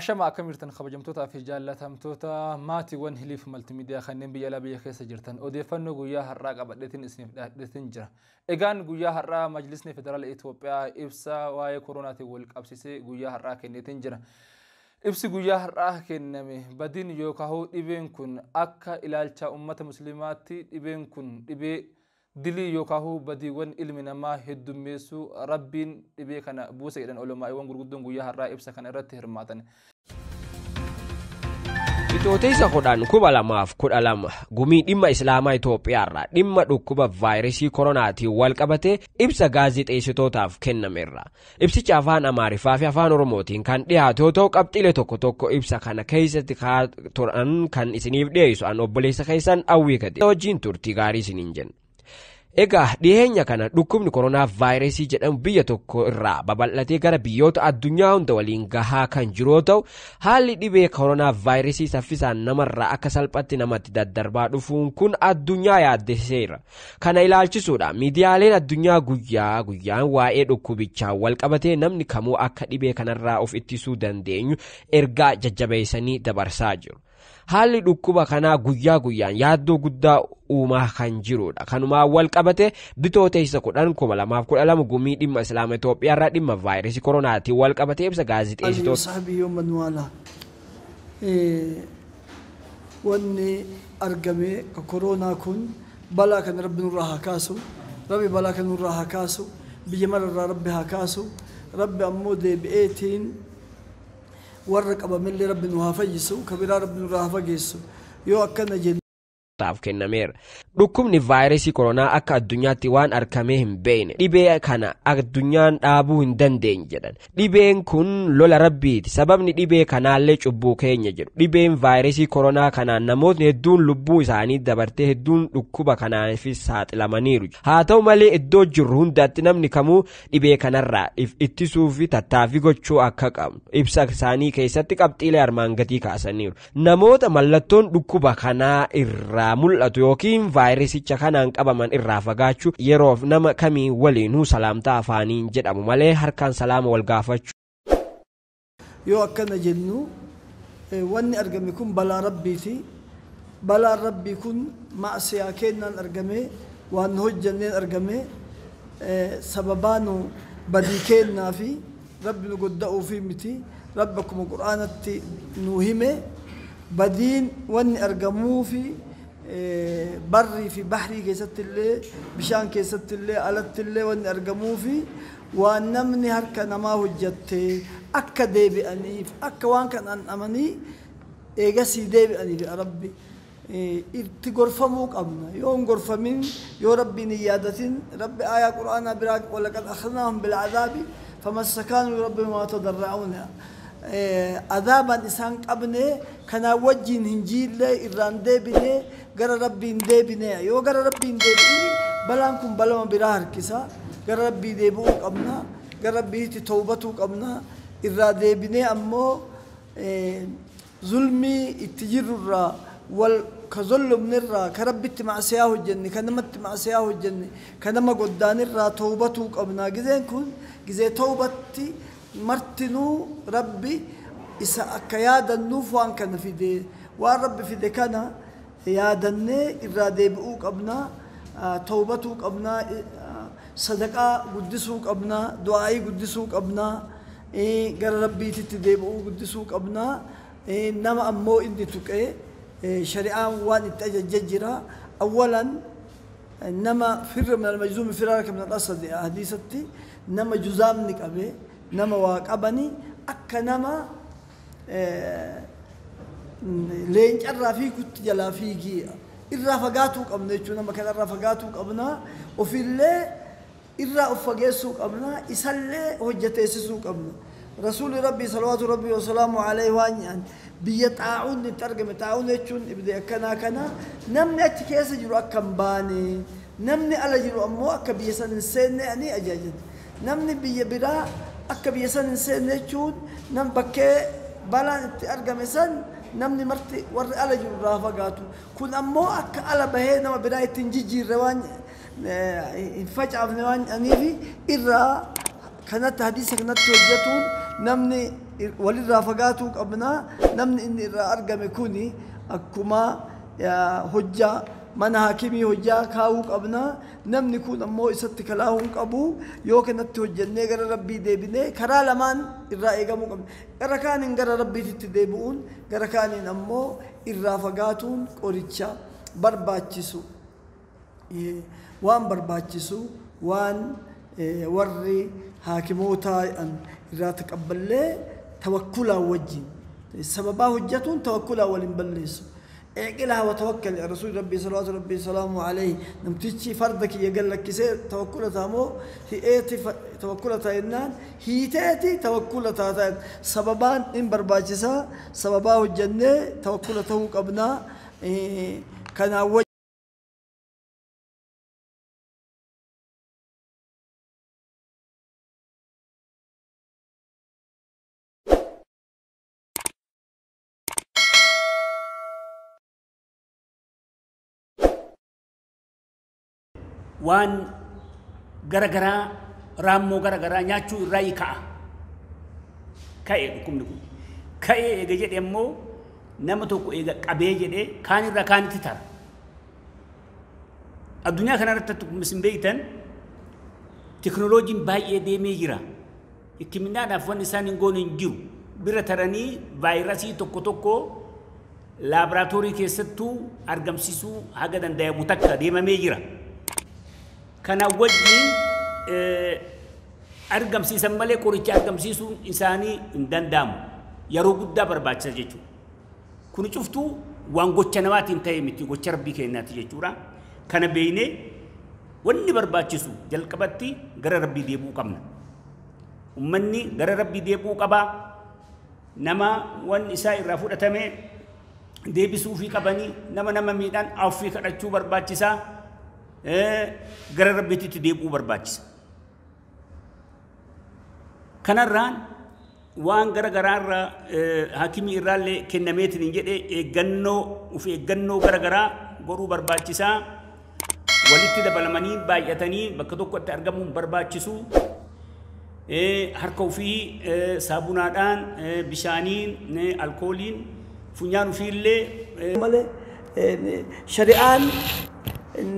Ashama akkam jirtan kabajamtootaa fi jaallatamtoota maatiiwwan Hiliif Maltimiidiyaa kanneen biyya alaa biyya keessa jirtan odeeffannoo guyyaa har'aa qabadheetiin isiniif dhiyaadheetiin jira. Egaan guyyaa har'aa Majlisni Federaala Itoophiyaa ibsa waa'ee koronaatiin wal qabsiisee guyyaa har'aa kenneetiin jira. Ibsi guyyaa har'aa kenname badiin yookaan dhibeen kun akka ilaalcha uummata musliimaatti dhibeen kun dhibee dilii yookaan badiiwwan ilmi namaa heddummeessuu rabbiin dhibee kana buuse jedhan olomaa'iiwwan gurguddoon guyyaa har'aa ibsa kana irratti hirmaatan. Bitootessa 10, 2012 gumii dhimma Islaamaa Itoophiyaarraa dhimma dhukkuba vaayirasii koronaatiin wal qabate ibsa gaazexeessitootaaf kennameerra. Ibsicha afaan Amaariffaa fi afaan Oromootiin kan dhiyaatu yoo ta'u, qabxiilee tokko tokko ibsa kana keessatti turan kan isiniif dhiyeessu an obboleessa keessan Awwii Kadi wajjin turtii gaarii isiniin jenna. Egaa dhiyeenya kana dhukkubni koronaa vaayirasii jedhamu biyya tokko irraa babal'atee gara biyyoota addunyaa hunda waliin gahaa kan jiru yoo ta'u, haalli dhibee koronaa vaayirasii saffisaan namarraa akka salphatti namatti daddarbaa dhufuun kun addunyaa yaaddesseera. Kana ilaalchisuudha miidiyaaleen addunyaa guyyaa guyyaan waa'ee dhukkubichaa wal qabatee namni kamuu akka dhibee kanarraa of ittisuu dandeenyu ergaa jajjabeessanii dabarsaa jiru. Haalli dhukkuba kanaa guyyaa guyyaan yaaddoo guddaa uumaa kan jirudha. Kanumaan wal qabate Bitootessa 10, 2012 gumii dhimma Islaama Itoophiyaarraa dhimma vaayirasii koronaatiin wal qabate ibsa gaazexeessitoota. صحبه ومن والاه. Wanni argame ka koronaa kun balaa kan Rabbi nurraa haa kaasu, Rabbi balaa kan nurraa haa kaasu, biyya mararraa Rabbi haa kaasu, Rabbi ammoo deebi'eetiin warra qabamillee Rabbi nu haa fayyisu, ka biraa Rabbi nurraa haa fageessu. Yoo akkana jennu taaf kennameera. Dhukkubni vaayirasii koronaa akka addunyaatti waan argamee hin beekne, dhibee kana addunyaan dhaabuu hin dandeenye jedhan. Dhibeen kun lola Rabbiiti. Sababni dhibee kanaallee cubbuu keenya jedhu. Dhibeen vaayirasii koronaa kanaan namootni hedduun lubbuu isaanii dabartee, hedduun dhukkuba kanaafis saaxilamaniiru. Haa ta'u malee, iddoo jirru hundatti namni kamuu dhibee kanarraa ittisuu fi tattaaffii gochuu akka qabnu ibsa isaanii keessatti qabxiilee armaan gadii kaasaniiru. Namoota mallattoon dhukkuba kanaa irraa mul'atu yookiin vaayirasicha kanaan qabaman irraa fagaachuu, yeroof nama kamii waliinuu salaamtaa afaaniin jedhamu malee harkaan salaama wal gaafachuu. Yoo akkana jennu, wanni argame kun balaa Rabbiiti. Balaan Rabbii kun ma'asiyaa kennaan argame, waan nu hojjanneen argame, sababaa nu badii kennaa fi Rabbi nu godda'uu fi miti. Rabbi akkuma Qur'aanatti nu hime, badiin wanni argamuu fi barrii fi bahrii keessatti illee, bishaan keessatti illee, alatti illee wanni argamuu fi waan namni harka namaa hojjatte akka deebi'aniif, akka waan kan dhandhamanii eegasii deebi'aniif. Rabbi itti gorfamuu qabna. Yoo hin gorfamin, yoo Rabbiin hin yaadatin, Rabbi aayaa Qur'aanaa biraa ولقد أخذناهم بالعذاب فما استكانوا لربهم وما تضرعون, adaabaan isaan qabne kanaa wajjin hin jiille, irraan deebine, gara Rabbiin deebine. Yoo gara Rabbiin deebi'in, balaan kun balama biraa harkisa. Gara Rabbii deebi'uu qabna, gara Rabbiitti tawbatuu qabna. Irraa deebinee ammoo zulmii itti jirrurraa, wal ka zollomnirraa, ka Rabbitti macsiyaa hojjenne, ka namatti macsiyaa hojjenne, ka nama goddaanirraa tawbatuu qabna. Gizeen kun gizee tawbatti martinuu Rabbi isa akka yaadannuuf waan kana fide. Waan Rabbi fide kana yaadannee irraa deebi'uu qabna, tawbatuu qabna, sadaqaa guddisuu qabna, du'aa'ii guddisuu qabna, gara Rabbiititti deebi'uu guddisuu qabna. Nama ammoo inni tuqee shari'aan waan itti ajajje jira. Awwalan nama فر من المجذوم فرارك من الأسد, hadiisatti nama juzaamni qabe, nama waa qabani, akka nama leencarraa fiigutti jalaa fiigii irraa fagaatuu qabna jechuudha. Nama kanarraa fagaatuu qabna, ofillee irraa of fageessuu qabna, isallee hojjateessisuu qabna. Rasuulli Rabbii صلوات ربي وسلامه عليه waan jedhan, biyya xaa'uun itti argame, xaa'uun jechuun ibidda akkanaa kana, namni achi keessa jiru akka hin baane, namni ala jiru ammoo akka biyya san hin seenne ani ajajan. Namni biyya biraa akka biyya san hin seenne jechuun nam bakkee balaan itti argame san namni marti warri ala jiru irraa fagaatu. Kun ammoo akka ala bahee nama biraa ittiin jijjiirre, waan hin facaafne waan aniifi irraa kanatti hadiisa kanatti hojjetuun Namni walirraa fagaatuu qabna. Namni inni irraa argame kuni akkuma hojjaa mana haakimii hojjaa kaa'uu qabna. Namni kun ammoo isatti kalaahuu hin qabu. Yoo kanatti hojjennee gara rabbii deebinee karaa lamaan irraa eegamuu qabna. Gara kaaniin gara rabbiititti deebi'uun, gara kaaniin ammoo irraa fagaatuun qoricha barbaachisu, waan barbaachisu, waan warri haakimootaa irraa taqabballee tawakkulaa wajjin sababaa hojjetuun tawakkulaa waliin balleessu. اعقلها وتوكل يا رسول ربي صلوات ربي وسلامه عليه. نمتشي فردك يقول لك توكلتها مو هي توكلتها إنان هي تأتي توكلتها سببان إن برباجسا سبباه الجنة توكلته قبنا كان waan garagaraa raammoo garagaraa nyaachuu irraa ka'a. Ka'ee dhukkubni kun. Ka'ee eega jedhe immoo nama tokko eega qabee jedhee kaan irraa kaanitti tara. Addunyaa kanarratti akkuma isin beektan teknooloojiin baay'ee deemee jira. Hikkiminaadhaaf wanni isaan hin goone hin jiru. Bira taranii vaayirasii tokko tokko laaboraatoorii keessattuu argamsiisuu haga danda'amu takka deemamee jira. Kana wajjin argamsiisan malee qoricha argamsiisuun isaanii hin danda'amu. Yeroo guddaa barbaachisa jechuudha. Kun cuftuu waan gocha namaatiin ta'e miti, gocha rabbii keenyaati jechuudha. Kana beeknee wanni barbaachisu jalqabatti gara rabbii deebi'uu qabna. Uummanni gara rabbii deebi'uu qaba. Nama waan isaa irraa fudhatame deebisuufii qabanii, nama miidhaan affii kadhachuu barbaachisaa. Gara rabbiitti deebi'uu barbaachisa. Kanarraan waan gara garaarraa haakimii irraallee kennameetiin hin jedhee eeggannoo of eeggannoo gara garaa godhuu barbaachisaa. Walitti dabalamanii baay'atanii bakka tokkotti argamuun barbaachisu. Harka ofii saabunaadhaan, bishaaniin, alkooliin, funyaan ofiillee malee shari'aan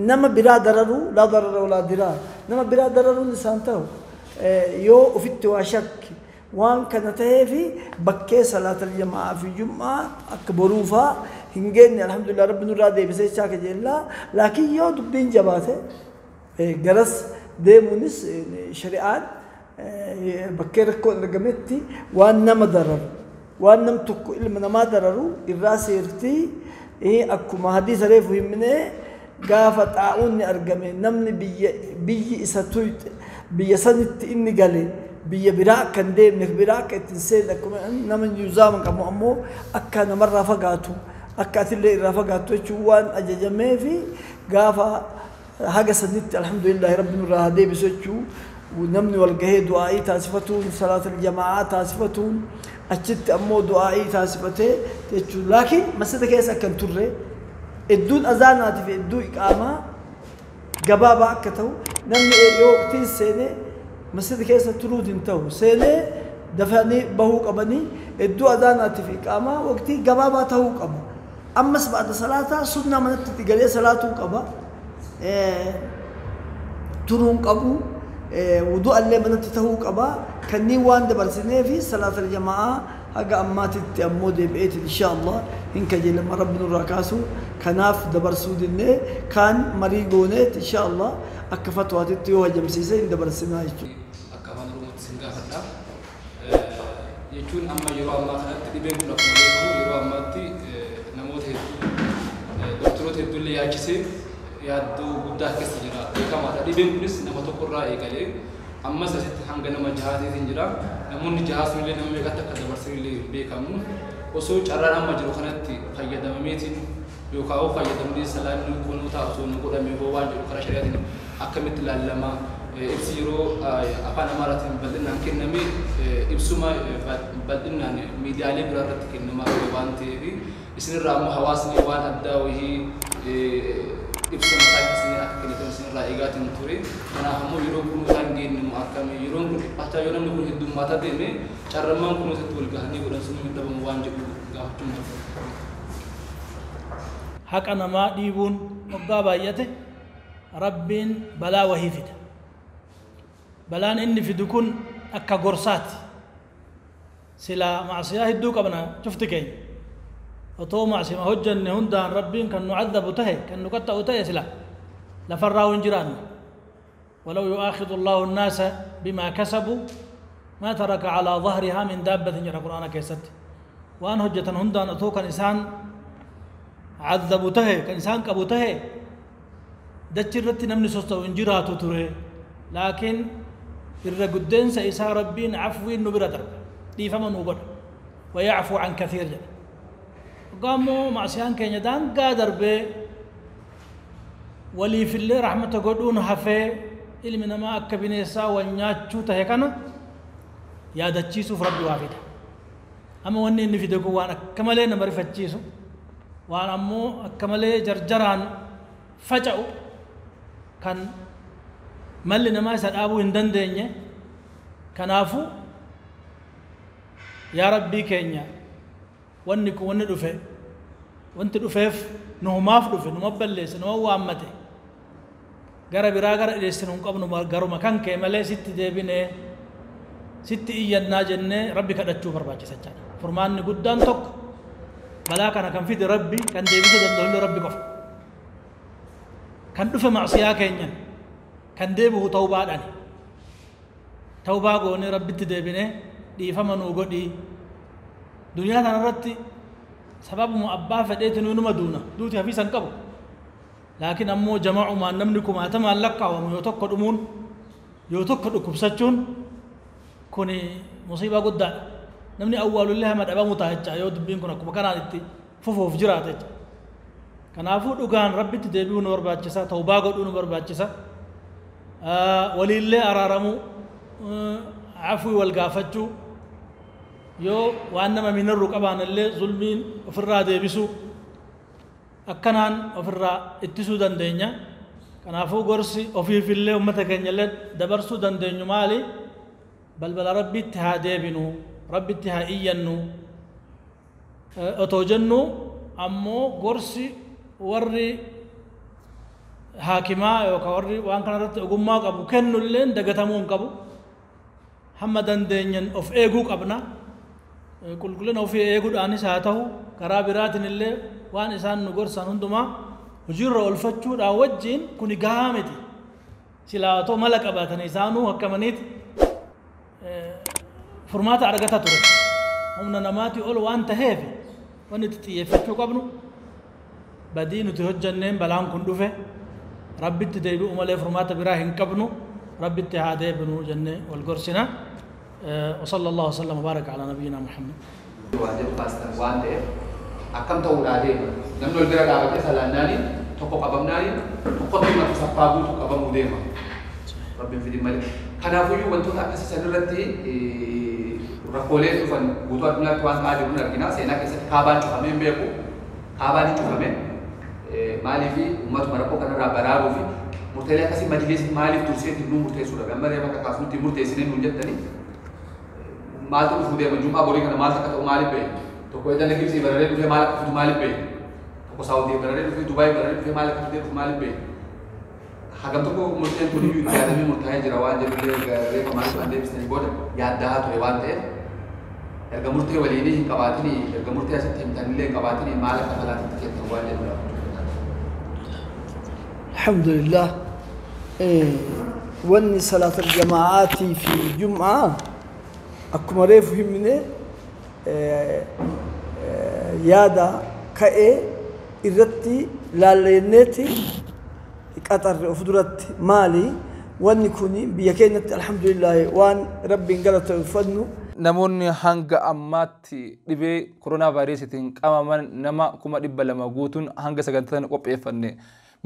nama biraa dararuu laa darara walaa diraa nama biraa dararuun isaan ta'u yoo ofitti waa shakki waan kana ta'eefi bakkee salaatal jama'aa fi jum'aa akka boruufaa hin geenye alhamdulillah rabbi nurraa deebisee jechaa kajeellaa. Laakiin yoo dubbiin jabaate garas deemuunis shari'aan bakkee rakkoon argametti waan nama dararu, waan nam tokko ilma namaa dararu irraa seertii akkuma hadiisa reefu himnee gaafa xaa'uun argame namni biyyi isa tuyxe biyya sanitti inni gale biyya biraa akka hin deemne, biraa akka ittiin seenne, akkuma nama yuuzaaman qabu ammoo akka namarraa fagaatu, akka atillee irraa fagaattu jechuun waan ajajamee fi gaafa haga sanitti alhamdulillahi rabbi nurraa haa deebisu jechuu namni wal gahee du'aa'ii taasifatuun salaatal jamaa'aa taasifatuun achitti ammoo du'aa'ii taasifatee jechuun. Laakiin masjida keessa akka hin turre, iddoon azaanaatii fi iddoo iqaamaa gabaabaa akka ta'u, namni yoo waqtiin seenee masjida keessa turuun hin ta'u, seenee dafanii bahuu qabanii iddoo azaanaatii fi iqaamaa waqtii gabaabaa ta'uu qaba. Ammas ba'ada salaataa sunnaa manatti galee salaatuu qaba. Turuun qabu, wudu'allee manatti ta'uu qaba. Kanneen waan dabarsinee fi salaatal jamaa'aa haga ammaatitti ammoo deebi'eetiin insha Allah hin kajeelama rabbi nurraa kaasu. Kanaaf dabarsuu dinnee kaan marii gooneet insha Allah akka fatwaatitti yoo hajamsiise hin dabarsinaa jechuudha. Akka afaan Oromootti sin gaafadha. Jechuun amma yeroo ammaa kanatti dhibeen kun akkuma beekamu yeroo ammaatti namoota hedduu, doktoroota hedduullee yaachisee yaaddoo guddaa keessa jira beekamaadha. Dhibeen kunis nama tokkorraa eegalee ammas asitti hanga nama jahaatiin jira. Namoonni jahaa sunillee nama meeqatti akka dabarsanillee hin beekamu. Osoo carraan amma jiru kanatti fayyadamameetiin yookaan fayyadamnee salaanni kunuutaa osoo nu godhame hoo waan jedhu karaa shari'aatiin akkamitti ilaallama? Ibsi yeroo afaan Amaaraatiin bal'inaan kenname ibsuma bal'inaan miidiyaalee biraa irratti kennamaa ture waan ta'eef isinirraa ammoo hawaasni waan addaa wayii Ibsa mataa keessanii akka kennitan isinirraa eegaatiin ture. Kanaaf ammoo yeroo kunuunsaan geenye immoo akkamii yeroon kun dhiphachaa yoo namni kun heddummaataa deeme carrammaan kunuunsatti wal gahanii godhan sun hin dhabamu waan jedhu gaafachuun barbaada. Haqa namaa dhiibuun waggaa baay'ate Rabbiin balaa wahii fida. Balaan inni fidu kun akka gorsaati. Silaa macsiyaa hedduu qabna cufti keenya. Otoo macsima hojjanne hundaan Rabbiin kan nu cadabu tahe, kan nu qaxxa'u tahe, sila lafarraa hin jiraanne. ولو يؤاخذ الله الناس بما كسبوا ما ترك على ظهرها من دابة jedha qur'aana keessatti. Waan hojjetan hundaan otoo kan isaan cadabu tahe, kan isaan qabu tahe, dachi irratti namni sossa'u hin jiraatu ture. Laakiin irra guddeensa isaa Rabbiin afwiin nu bira darba, dhiifama nu godha. ويعفو عن كثير jedha. Waggaa macsiyaan keenya daangaa darbee waliifillee rahmata godhuun hafee ilmi namaa akka bineensaa wal nyaachuu tahe, kana yaadachiisuuf Rabbi waa fida. Amma wanni inni fide kun waan akka malee nama rifachiisu, waan ammoo akka malee jarjaraan faca'u, kan malli namaa isa dhaabuu hin dandeenye. Kanaafuu yaa Rabbii keenya, wanni kun wanni dhufe, wanti dhufeef nuhumaaf dhufe, numa balleesse, numa waammate, gara biraa gara dhiyeessinu hin qabnu, garuma kan kee malee, sitti deebinee sitti iyyannaa jennee Rabbi kadhachuu barbaachisa jechaadha. Furmaanni guddaan tokko, balaa kana kan fide Rabbi, kan deebisuu danda'u illee Rabbi qofa. Kan dhufe macsiyaa keenyan, kan deebi'u tawbaadhaan. Tawbaa goonee Rabbitti deebinee dhiifama nuu godhii. Duniyaa kana irratti sababuma abbaa fedheeti numa duuna, duuti hafiisa hin qabu. Laakiin ammoo jama'umaan namni kumaatamaan lakkaawamu yoo tokko dhumuun, yoo tokko dhukkubsachuun kuni musiibaa guddaadha. Namni awwaalullee hama dhabamu ta'a jecha yoo dubbiin kun akkuma kanaan itti fufuuf jiraata jecha. Kanaafuu dhugaan Rabbitti deebi'uu nu barbaachisa, tawbaa godhuu nu barbaachisa, waliillee araaramuu, afwii wal gaafachuu, yoo waan nama minarru qabaanillee zulmiin ofirraa deebisuu, akkanaan ofirraa ittisuu dandeenya. Kanaafuu gorsi ofiifillee ummata keenyallee dabarsuu dandeenyu maali? Balbala Rabbitti haa deebinu, Rabbitti haa iyyannu otoo jennu, ammoo gorsi warri haakimaa yookaan warri waan kana irratti ogummaa qabu kennulleen dagatamuu hin qabu. Hamma dandeenyan of eeguu qabna. Qulqullina ofii eeguudhaanis haa ta'u, karaa biraatiin illee waan isaan nu gorsan hundumaa hojiirra oolfachuudhaan wajjin kuni gahaa miti. Silaa otoo mala qabaatan isaanuu akkamaniiti furmaata argata ture. Humna namaatii ol waan taheef, wanni itti xiyyeeffachuu qabnu badii nuti hojjanneen balaan kun dhufe, Rabbitti deebi'u malee furmaata biraa hin qabnu, Rabbitti haa deebinu jennee wal gorsina. وصلى الله وسلم وبارك على نبينا محمد. Waan jedhu kaastan waan ta'eef, akkam ta'uudhaa deema? Namni wal bira dhaabatee salaannaani tokko qabamnaani tokkotti mata saffaa guutuu qabamuu deema. Rabbiin fidin malee. Kanaafuyyuu wantoota akkasii san irratti rakkoolee dhufan guutuu addunyaatti waan ta'aa jiru argina. Seenaa keessatti Kaabaan cufamee hin beeku. Kaabaan hin cufame. Maaliif? Uummatuma rakkoo kanarraa baraaruu fi murteelee akkasii majliisni maaliif durseetiin nu murteessuudha? Amma reefa akka kaasnutti murteessinee nuun jettanii, maaltu dhufuu deema? Jum'aa borii kana maaltu akka ta'u maaliif beeku? Tokko edana Gibsii bararee dhufee maal akka fidu maaliif beeku? Tokko Saawudii bararee dhufee, Dubaay bararee dhufee maal akka fidee dhufu maaliif beeku? Hagam tokko murteen kun iyyuu itti yaadamee murtaa'ee jira waan jedhullee reefa maaliif waan deebistanii booda yaaddaa ture waan ta'eef, erga murtee waliinii hin qabaatinii, erga murtee asitti himtanillee hin qabaatinii, maal akka falaatitti kennan waan jedhudha. الحمد لله. Wanni صلاة الجماعات fi jum'aa akkuma reefu himne, yaada ka'ee irratti laallenneeti qaxarre of duratti. Maali wanni kun? Biyya keenyatti alhamdulillah waan Rabbiin galateeffannu. Namoonni hanga ammaatti dhibee koronaa vaayirasiitiin qabaman nama 200,000 guutuun hanga sagantaan qopheeffanne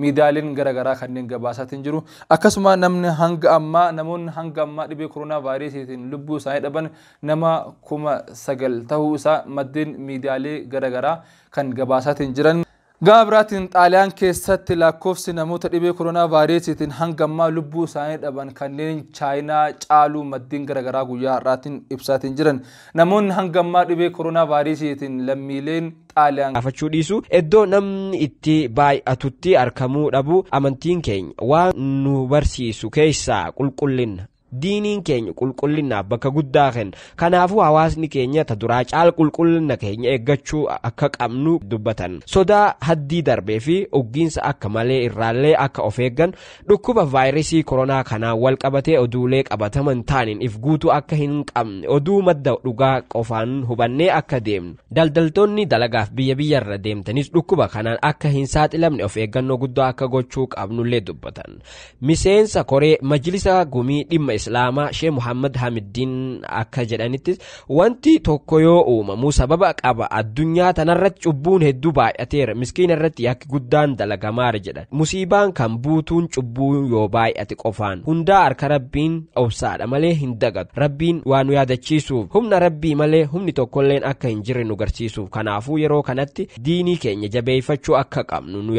miidiyaaleen garaagaraa kanneen gabaasaatiin jiru. Akkasuma namni hanga ammaa namoonni hanga ammaa dhibee koronaa vaayirasiitiin lubbuu isaanii dhaban nama 9,000 ta'uu isaa maddeen miidiyaalee garaagaraa kan gabaasaatiin jiran. Gama biraatiin Xaaliyaan keessatti lakkoofsi namoota dhibee koronaa vaayirasiitiin hanga ammaa lubbuu isaanii dhaban kanneen Chaayinaa caaluu maddeen garaagaraa guyyaa har'aatiin ibsaatiin jiran. Namoonni hanga ammaa dhibee koronaa vaayirasiitiin lammiileen Xaaliyaan gaafachuu dhiisu, iddoo namni itti baay'atutti argamuu dhabu. Amantiin keenya waan nu barsiisu keessaa qulqullina. Diiniin keenya qulqullinaaf bakka guddaa kenna. Kanaafuu hawaasni keenya ta duraa caala qulqullina keenya eeggachuu akka qabnu dubbatan. Sodaa haddii darbee fi uggiinsa akka malee irraallee akka of eeggan, dhukkuba vaayirasii koronaa kanaan wal qabatee oduulee qabataman taaniin if guutuu akka hin qabne, oduu madda dhugaa qofaan hubannee akka deemnu, daldaltoonni dalagaaf biyya biyyarra deemtanis dhukkuba kanaan akka hin saaxilamne of eeggannoo guddaa akka gochuu qabnullee dubbatan. Miseensa koree majlisa gumii dhimma Islaamaa Shee Muhammad Hamiddiin akka jedhanittis, wanti tokko yoo uumamu sababa qaba. Addunyaa tanarratti cubbuun hedduu baay'ateera, miskiina irratti yakki guddaan dalagamaara jedhan. Musiibaan kan buutuun cubbuu yoo baay'ate qofaan. Hundaa harka Rabbiin obsaadha malee hin dagatu. Rabbiin waa nu yaadachiisuuf, humna Rabbii malee humni tokkolleen akka hin jirre nu garsiisuuf. Kanaafuu yeroo kanatti diinii keenya jabeeffachuu akka qabnu nu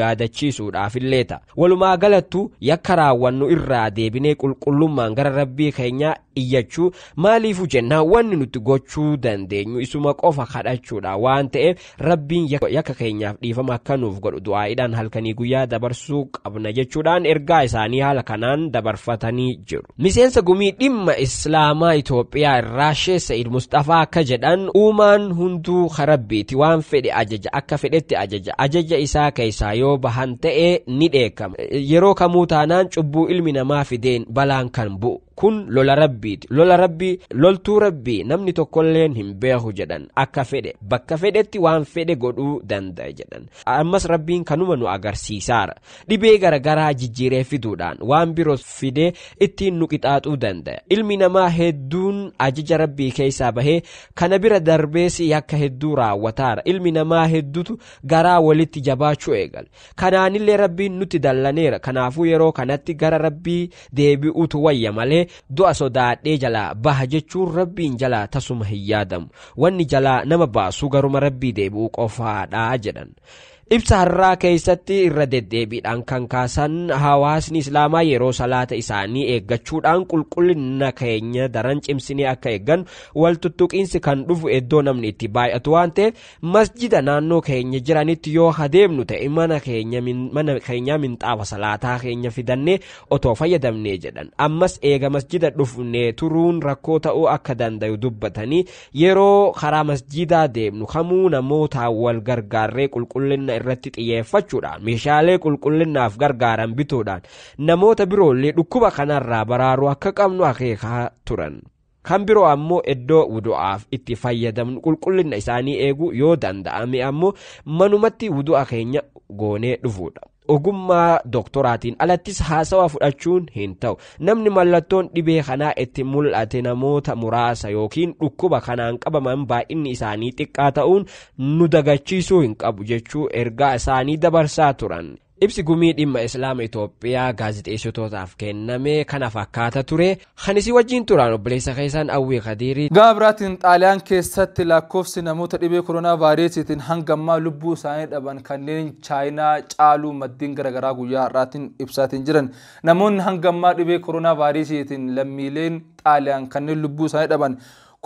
yaadachiisuudhaafillee ta'a. Walumaa galattu yakka raawwannu irraa deebinee qulqullummaan gara Rabbii keenyaa iyyachuu. Maaliifu jennaan, wanni nuti gochuu dandeenyu isuma qofa kadhachuudha waan ta'eef, Rabbiin yakka keenyaaf dhiifama akka nuuf godhu du'aa'iidhaan halkanii guyyaa dabarsuu qabna jechuudhaan ergaa isaanii haala kanaan dabarfatanii jiru. Miseensa gumii dhimma Islaamaa Itoophiyaa irraa Shee Sa'id Mustafaa akka jedhan, uumaan hunduu Rabbiiti. Waan fedhe ajaja, akka fedhetti ajaja. Ajaja isaa keessaa yoo bahan ta'e ni dheekkama. Yeroo kamuu taanaan cubbuu ilmi namaa fideen balaan kan bu'u. Kun lola Rabbiiti. Lola Rabbii, loltuu Rabbii namni tokkolleen hin beeku jedhan. Akka fedhe bakka fedhetti waan fedhe godhuu danda'a jedhan. Ammas Rabbiin kanuma nu agarsiisaara. Dhibee garagaraa jijjiiree fiduudhaan waan biroo fidee ittiin nu qixaaxuu danda'a. Ilmi namaa hedduun ajaja Rabbii keessaa bahee kana bira darbees yakka hedduu raawwataara. Ilmi namaa hedduutu garaa walitti jabaachuu eegale. Kanaanillee Rabbiin nutti dallaneera. Kanaafuu yeroo kanatti gara Rabbii deebi'uutu wayya malee du'a sodaadhee jalaa baha jechuun Rabbiin jalaa tasuma hin yaadamu. Wanni jalaa nama baasu garuma Rabbii deebi'uu qofaadha jedhan. Ibsa har'aa keessatti irra deddeebiidhaan kan kaasan, hawaasni Islaamaa yeroo salaata isaanii eeggachuudhaan qulqullina keenya daran cimsinee akka eeggan, wal tuttuqiinsi kan dhufu iddoo namni itti baay'atu waan ta'eef, masjida naannoo keenya jiranitti yoo adeemnu ta'e mana keenya minxaafa salaataa keenya fidannee otoo fayyadamnee jedhan. Ammas eega masjida dhufnee turuun rakkoo ta'uu akka danda'u dubbatanii, yeroo karaa masjidaa deemnu kamuu namootaan wal gargaarree qulqullina irratti xiyyeeffachuudhaan, meeshaalee qulqullinaaf gargaaran bituudhaan namoota biroollee dhukkuba kanarraa baraaruu akka qabnu akeekaa turan. Kan biroo ammoo iddoo wudu'aaf itti fayyadamnu qulqullina isaanii eeguu, yoo danda'ame ammoo manumatti wudu'a keenya goonee dhufuudha. Ogummaa dooktoraatiin alattis haasawa fudhachuun hin ta'u. Namni mallattoon dhibee kanaa itti mul'ate namoota muraasa yookiin dhukkuba kanaan qabaman baay'inni isaanii xiqqaa ta'uun nu dagachiisuu hin qabu jechuu ergaa isaanii dabarsaa turan. Ibsi gumii dhimma Islaama Itoophiyaa gaazexeessitootaaf kenname kana fakkaata ture. Kan isii wajjin turan obboleessa keessan Awwii Kadiirii. Gama biraatiin Xaaliyaan keessatti lakkoofsi namoota dhibee koronaa vaayirasiitiin hanga ammaa lubbuu isaanii dhaban kanneen Chaayinaa caaluu maddeen garaagaraa guyyaa har'aatiin ibsaatiin jiran. Namoonni hanga ammaa dhibee koronaa vaayirasiitiin lammiileen Xaaliyaan kanneen lubbuu isaanii dhaban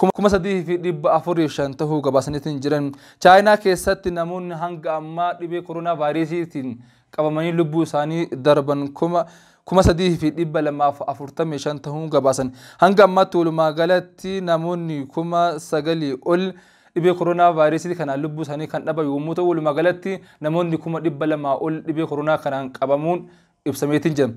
3,405 tahuu gabaasaniitiin jiran. Chaayinaa keessatti namoonni hanga ammaa dhibee koronaa vaayirasiitiin qabamanii lubbuu isaanii darban 3,245 tahuu gabaasan. Hanga ammaatti walumaa galatti namoonni 9,000 ol dhibee koronaa vaayirasii kanaan lubbuu isaanii kan dhaban yommuu ta'u, walumaa galatti namoonni 200,000 ol dhibee koronaa kanaan qabamuun ibsameetiin jira.